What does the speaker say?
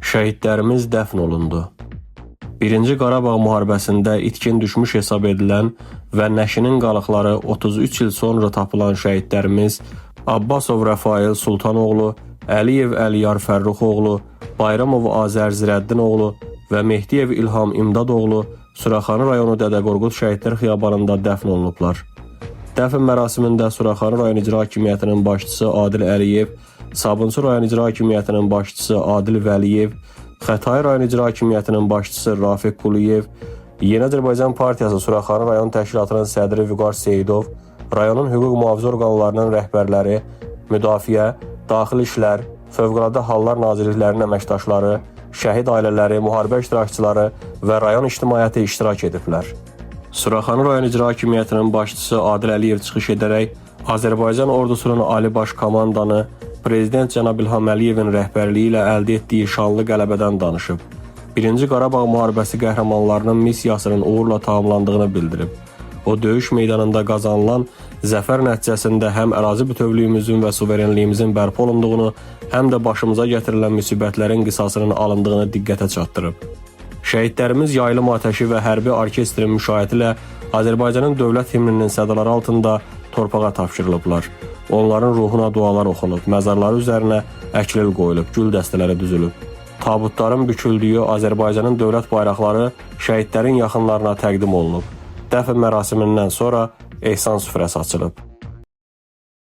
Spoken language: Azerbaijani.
Şəhidlərimiz dəfn olundu. Birinci Qarabağ müharibəsində itkin düşmüş hesab edilən və nəşinin qalıqları 33 il sonra tapılan şəhidlərimiz Abbasov Rəfail Sultanoğlu, Əliyev Əliyar Fərruxoğlu, Bayramov Azər Zirəddinoğlu və Mehdiyev İlham İmdadoğlu Suraxanı rayonu Dədə Qorqud Şəhidlər Xiyabanında dəfn olunublar. Dəfn mərasimində Suraxanı rayon İcra Hakimiyyətinin başçısı Adil Əliyev, Sabunçu rayon İcra Hakimiyyətinin başçısı Adil Vəliyev, Xətai rayon İcra Hakimiyyətinin başçısı Rafiq Quliyev, Yeni Azərbaycan Partiyası Suraxanı rayon təşkilatının sədri Vüqar Seyidov, rayonun hüquq mühafizə orqanlarının rəhbərləri, Müdafiə, Daxili İşlər, Fövqəladə Hallar Nazirliklərinin əməkdaşları, şəhid ailələri, müharibə iştirakçıları və rayon ictimaiyyəti iştirak ediblər. Suraxanı rayon İcra Hakimiyyətinin başçısı Adil Əliyev çıxış edərək Azərbaycan ordusunun Ali Baş Komandanı Prezident cənab İlham Əliyevin rəhbərliyi ilə əldə etdiyi şanlı qələbədən danışıb. Birinci Qarabağ müharibəsi qəhrəmanlarının missiyasının uğurla tamamlandığını bildirib. O döyüş meydanında qazanılan zəfər nəticəsində həm ərazi bütövlüyümüzün və suverenliyimizin bərpa olunduğunu, həm də başımıza gətirilən müsibətlərin qisasının alındığını diqqətə çatdırıb. Şəhidlərimiz yaylım atəşi və hərbi orkestrin müşayiəti ilə Azərbaycanın dövlət himninin sədaları altında torpağa tapşırılıblar. Onların ruhuna dualar oxunub, məzarları üzərinə əklil qoyulub, gül dəstələri düzülüb. Tabutların büküldüyü Azərbaycanın dövlət bayraqları şəhidlərin yaxınlarına təqdim olunub. Dəfn mərasimindən sonra ehsan süfrəsi açılıb.